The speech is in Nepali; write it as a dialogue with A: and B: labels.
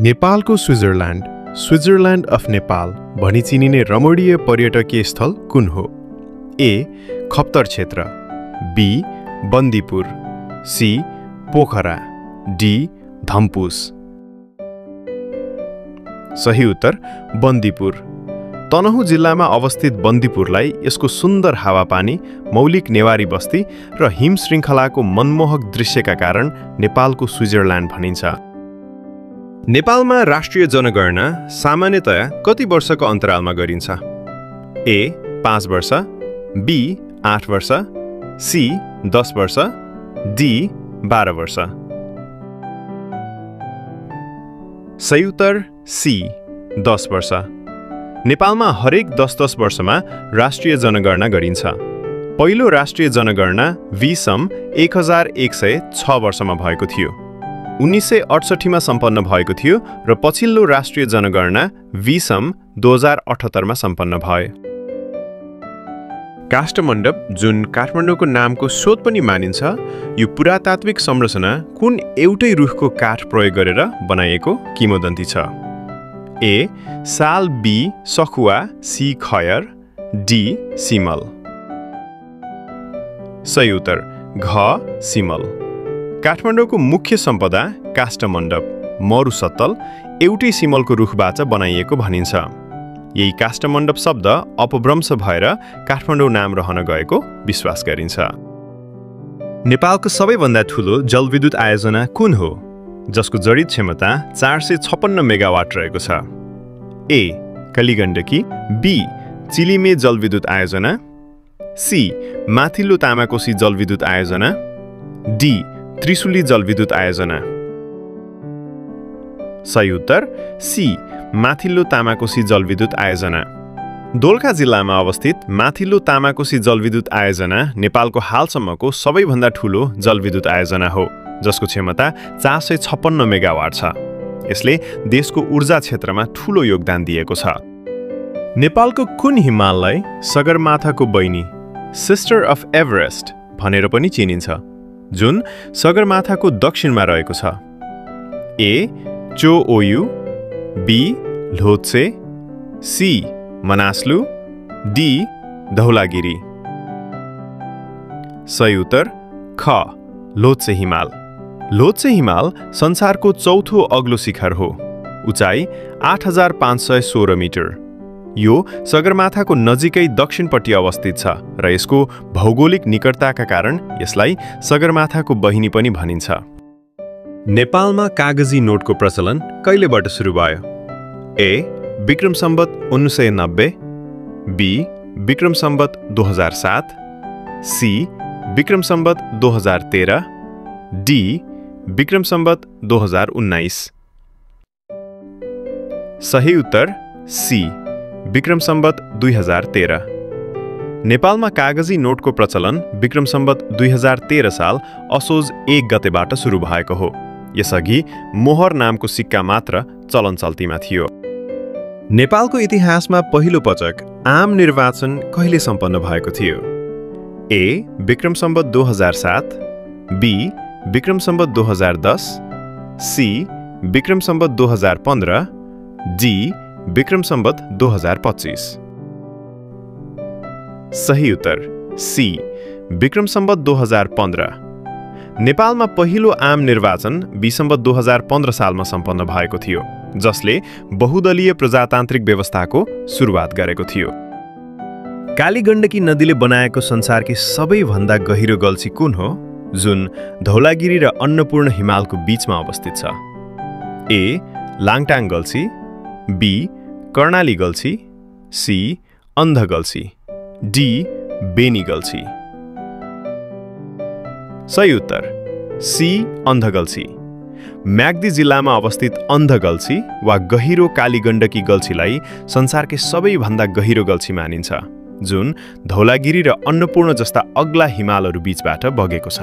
A: नेपालको स्विट्जरल्यान्ड अफ नेपाल भनी चिनिने रमणीय पर्यटकीय स्थल कुन हो? ए. खप्तर क्षेत्र, B. Bandipur, C. Pokhara, D. Dhampus. सही उत्तर बन्दीपुर। तनहुँ जिल्लामा अवस्थित बन्दीपुरलाई यसको सुन्दर हावापानी, मौलिक नेवारी बस्ती र हिम श्रृङ्खलाको मनमोहक दृश्यका कारण नेपालको स्विट्जरल्यान्ड भनिन्छ। नेपालमा राष्ट्रिय जनगणना सामान्यतया कति वर्षको अन्तरालमा गरिन्छ? ए. 5 वर्ष, बी. 8 वर्ष, सी. 10 वर्ष, डी. 12 वर्ष। सही उत्तर सी. 10 वर्ष। नेपालमा हरेक 10-10 वर्षमा राष्ट्रिय जनगणना गरिन्छ। पहिलो राष्ट्रिय जनगणना विसम 1106 वर्षमा भएको थियो। 1968 मा सम्पन्न भएको थियो र पछिल्लो राष्ट्रिय जनगणना विसम 2078 मा सम्पन्न भयो। काष्ठमण्डप, जुन काठमाडौँको नामको स्रोत पनि मानिन्छ, यो पुरातात्विक संरचना कुन एउटै रुखको काठ प्रयोग गरेर बनाइएको किंवदन्ती छ? ए. साल, बी. सखुवा, सी. खयर, डी. सिमल। सही उत्तर घ. सिमल। काठमाडौँको मुख्य सम्पदा काष्ठमण्डप, मरुसत्तल एउटै सिमलको रुखबाट बनाइएको भनिन्छ। यही काष्ठमण्डप शब्द अपभ्रंश भएर काठमाडौँ नाम रहन गएको विश्वास गरिन्छ। नेपालको सबैभन्दा ठूलो जलविद्युत आयोजना कुन हो, जसको जडित क्षमता 456 मेगावाट रहेको छ? ए. कालीगण्डकी, बी. चिलिमे जलविद्युत आयोजना, सी. माथिल्लो तामाकोशी जलविद्युत आयोजना, डी. त्रिशुली जलविद्युत आयोजना। सही उत्तर सी. माथिल्लो तामाकोशी जलविद्युत आयोजना। दोलखा जिल्लामा अवस्थित माथिल्लो तामाकोशी जलविद्युत आयोजना नेपालको हालसम्मको सबैभन्दा ठूलो जलविद्युत आयोजना हो, जसको क्षमता 456 मेगावाट छ। यसले देशको ऊर्जा क्षेत्रमा ठूलो योगदान दिएको छ। नेपालको कुन हिमाललाई सगरमाथाको बहिनी, सिस्टर अफ एभरेस्ट भनेर पनि चिनिन्छ, जुन सगरमाथाको दक्षिणमा रहेको छ? A. Cho Oyu, B. Lhotse, C. Manaslu, D. Dhaulagiri. सही उत्तर ख. लोत्से हिमाल। लोत्से हिमाल संसारको चौथो अग्लो शिखर हो। उचाइ 8516 मिटर। यो सगरमाथाको नजिकै दक्षिणपट्टि अवस्थित छ र यसको भौगोलिक निकटताका कारण यसलाई सगरमाथाको बहिनी पनि भनिन्छ। नेपालमा कागजी नोटको प्रचलन कहिलेबाट सुरु भयो? A. Vikram Samvat 1990, B. Vikram Samvat 2007, C. Vikram Samvat 2013, D. Vikram Samvat 2019। सही उत्तर सी. विक्रम सम्वत 2013। नेपालमा कागजी नोटको प्रचलन विक्रम सम्वत 2013 साल असोज 1 गतेबाट सुरु भएको हो। यसअघि मोहर नामको सिक्का मात्र चलन चल्तीमा थियो। नेपालको इतिहासमा पहिलो पटक आम निर्वाचन कहिले सम्पन्न भएको थियो? A. Vikram Samvat 2007, B. Vikram Samvat 2010, C. Vikram Samvat 2015, D. Vikram Samvat 2025। सही उत्तर सी. विक्रम सम्वत 2015। नेपालमा पहिलो आम निर्वाचन विसम्वत 2015 सालमा सम्पन्न भएको थियो, जसले बहुदलीय प्रजातान्त्रिक व्यवस्थाको सुरुवात गरेको थियो। कालीगण्डकी नदीले बनाएको संसारकी सबैभन्दा गहिरो गल्छी कुन हो, जुन धौलागिरी र अन्नपूर्ण हिमालको बीचमा अवस्थित छ? ए. लाङटाङ गल्छी, बी. कर्णाली गल्छी, सी. अन्ध गल्छी, डी. बेनी गल्छी। सही उत्तर सी. अन्ध गल्छी। म्याग्दी जिल्लामा अवस्थित अन्ध गल्छी वा गहिरो कालीगण्डकी गल्छीलाई संसारकै सबैभन्दा गहिरो गल्छी मानिन्छ, जुन धौलागिरी र अन्नपूर्ण जस्ता अग्ला हिमालहरू बीचबाट बगेको छ।